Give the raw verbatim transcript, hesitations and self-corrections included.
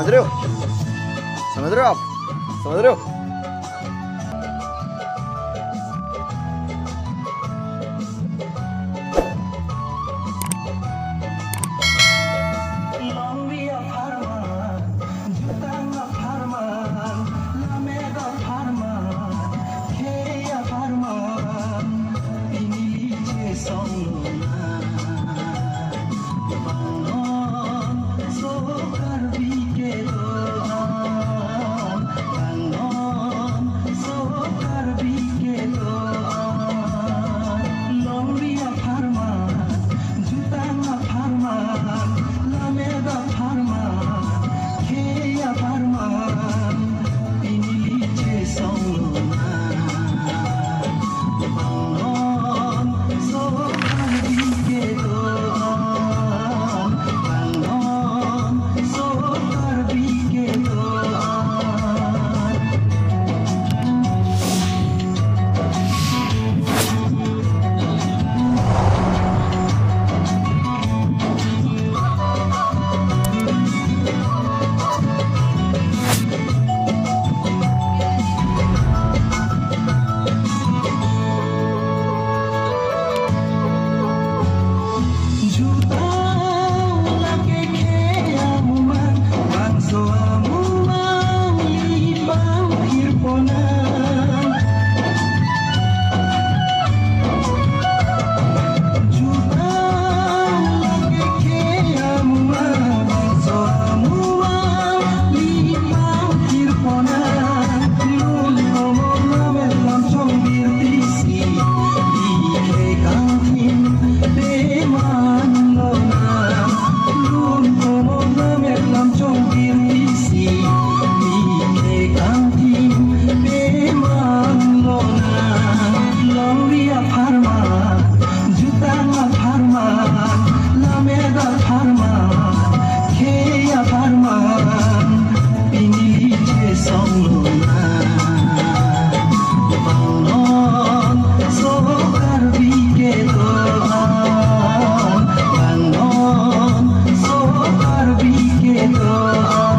Samudro. Samudro. Samudro. Longri apharman, jutang apharman, lamet apharman, khei apharman, pini chesong lonang. Bang non so Karbi kedo-an, bang non so Karbi kedo-an. Longri apharman, jutang apharman, lamet apharman, khei apharman, pini chesong lonang. Bang non so Karbi kedo-an, bang non so Karbi kedo-an. Jutang lake khei amuman, bangso amuman lipang kirponan. Jutang lake khei amuman, bangso amuman lipang kirponan. Lun tomon lamet lam chongbir tisi, bihek angthim peman lonang. Lun tomon lamet lam chongbir tisi, bihek angthim peman lonang. Longri apharman, jutang apharman, lamet apharman, khei apharman, pini chesong lonang. Bang non so Karbi kedo-an, bang non so Karbi kedo-an.